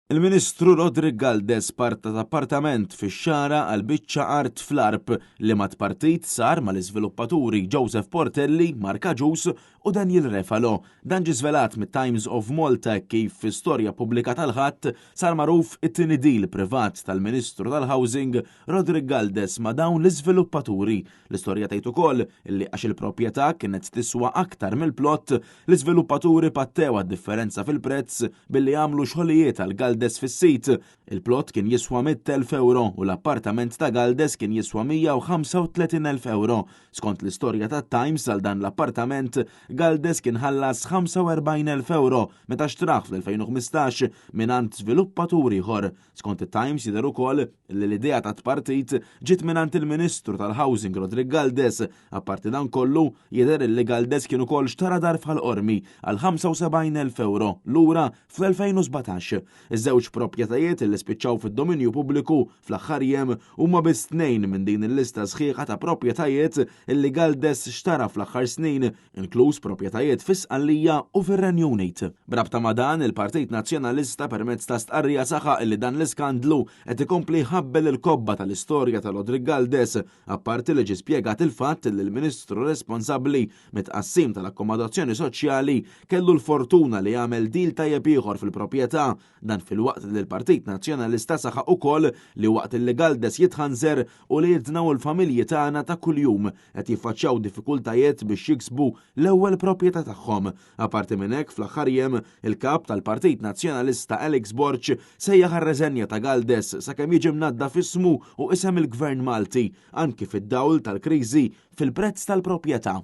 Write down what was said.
Il-Ministru Roderick Galdes parta appartament fix-Xagħra għal biċċa art fl-Għarb li mat-partit sar mal-iżviluppaturi Joseph Portelli, Mark Agius u Daniel Refalo. Dan ġie żvelat mit-Times of Malta kif fi storja ppubblikata l-Ħadd sar magħruf it-tieni deal privat tal-Ministru tal-Housing Roderick Galdes ma' dawn l-iżviluppaturi. L-istorja tgħid ukoll li għax il-proprjetà kienet tiswa aktar mill-plott, l-iżviluppaturi pattew għad-differenza fil-prezz billi għamlu xogħlijiet għal Galdes fis-sit. Il-plott kien jiswa 100,000 ewro u l-appartament ta' Galdes kien jiswa 135,000 ewro. Skont l-istorja tat-Times għal dan l-appartament, Galdes kien ħallas 45,000 ewro meta xtrah fl-2015 mingħand żviluppatur ieħor. Skont it-Times jidher ukoll li l-idea ta' tpartit ġiet mingħand il-Ministru tal-Housing Roderick Galdes. Apparti dan kollu, jidher li Galdes kien ukoll xtara dar f'Ħal Qormi għal 75,000 ewro lura fl-2017. Iż-żewġ proprjetajiet li spiċċaw fid-dominju pubbliku fl-aħħar jiem huma biss tnejn minn din il-lista sħiħa ta' proprjetajiet li Galdes xtara fl-aħħar snin inkluż proprjetajiet fi Sqallija u fir-Renju Unit. B'rabta ma' dan, il-Partit Nazzjonalista permezz ta' stqarrija saħaq li dan l-iskandlu qed ikompli jħabbel il-kobba tal-istorja ta' Roderick Galdes, apparti li ġie spjegat il-fatt li l-Ministru responsabbli mit-tqassim tal-akkomodazzjoni soċjali kellu l-fortuna li jagħmel deal tajjeb ieħor fil-proprjetà. Dan filwaqt li l-Partit Nazzjonalista saħaq ukoll li waqt li Galdes jitħanżer uliedna u l-familji tagħna ta' kuljum qed jiffaċċjaw diffikultajiet biex jiksbu l-ewwel proprjetà tagħhom. Apparti minn hekk, fl-aħħar jiem, il-Kap tal-Partit Nazzjonalista Alex Borg sejjaħ għar-reżenja ta' Galdes sakemm jiġi mnaddaf ismu u isem il-Gvern Malti, anki fid-dawl tal-kriżi fil-prezz tal-proprjetà.